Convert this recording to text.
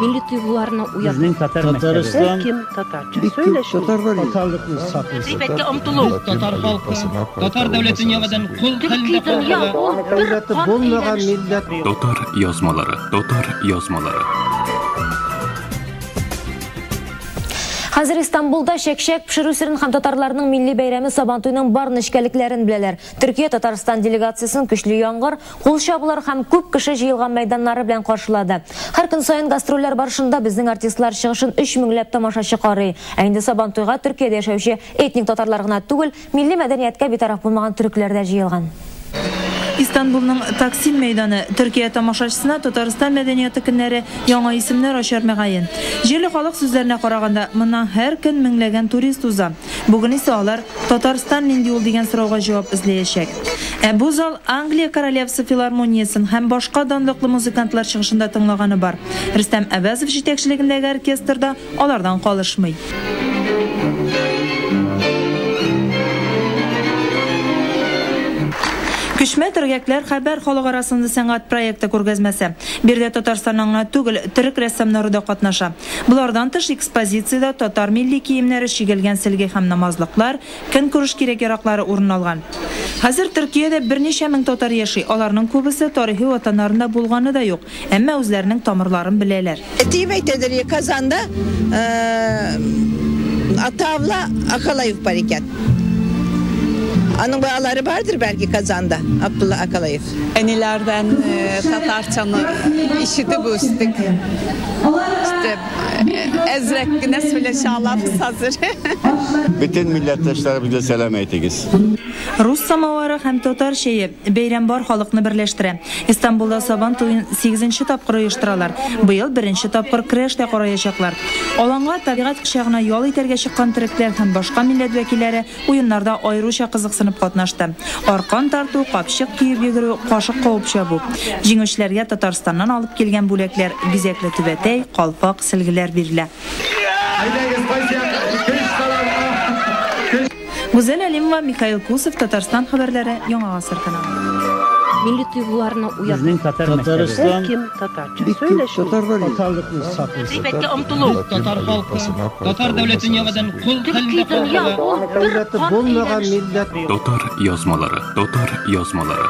Милли тойгыларны уяту. Безнең татар мәктәбе. Татарстан Кем татарча бик күп сөйләшми? татар бар. Татарлыкны саклыйсы. Гыйбәткә омтылу. Татар халкы татар дәүләтен яңадан кол Төрки хәлендә дөнья калдыруга ул бер Дәүләте кан булмаган әйләнеше. милләт. Татар язмалары, татар язмалары. Хәзер Истанбулда чәкчәк пешерү серен һәм татарларның милли бәйрәме Сабантуйның бар нечкәлекләрен беләләр. Төркия Татарстан делегациясен көчле яңгыр, кул чабулар һәм күп кеше җыелган мәйданнары белән каршылады. Һәр көн саен гастрольләр барышында безнең артистлар чыгышын 3 меңләп тамашачы карый. Ә инде Сабантуйга Төркиядә яшәүче этник татарлар гына түгел, милли мәдәнияткә битараф булмаган төрекләр дә җыелган. Истанбулның Таксим мәйданы Төркия тамашачысына Татарстан мәдәнияте көннәре яңа исемнәр ачар мөгаен. Җирле халык сүзләренә караганда, моннан һәр көн меңләгән турист уза. Бүген исә алар Татарстан нинди ул дигән сорауга җавап эзләячәк. Ә бу зал Англия Королевство филармониясен һәм башка данлыклы музыкантлар чыгышында тыңлаганы бар. Рөстәм Әвәзов җитәкчелегендәге оркестр да алардан калышмый. Күчмә төргәкләр хәбәр халык арасында сәнгать проекты күргәзмәсе. Биредә Татарстаннан гына түгел, төрек рәссамнары да катнаша. Болардан тыш экспозициядә татар милли киемнәре, чигелгән сөлге һәм намазлыклар, көнкүреш кирәк-яраклары урын алган. Хәзер Төркиядә берничә мең татар яши. Аларның күбесе тарихи ватаннарында булганы да юк, әмма үзләренең тамырларын беләләр. Әтием әйтәдер, Казанда Атавла Акалаев бар икән. Аның балалары бардыр бәлки Казанда, Абдулла Акалаев. Әниләрдән татарчаны ишетеп үстек. İşte әзрәк кенә сөйләшә алабыз хәзер. Бөтен милләттәшләребезгә сәлам әйтегез. Рус самовары һәм татар чәе бәйрәм бар халыкны берләштерә. Истанбулда Сабан туен 8нче тапкыр оештыралар. Быел беренче тапкыр көрәш тә караячаклар. Аланга табигать кочагына ял итәргә чыккан төрекләр һәм башка милләт вәкилләре уеннарда аеруча кызыксынып катнашты. Аркан тарту, капчык киеп йөгерү, кашык куып чабу. Җиңүчеләргә Татарстаннан алып килгән бүләкләр, бизәкле түбәтәй, калфак, сөлгеләр бирелә. Гүзәл Әлимова, Михаил Кусов, Татарстан хәбәрләре, Яңа Гасыр каналы. Милли тойгыларны уяту. Безнең татар мәктәбе. Татарстан Кем татарча бик күп сөйләшми? татар бар. Татарлыкны саклыйсы. Гыйбәткә омтылу. Татар халкы татар дәүләтен яңадан кол Төрки хәлендә дөнья калдыруга ул бер Дәүләте кан булмаган әйләнеше. милләт. Татар язмалары, татар язмалары.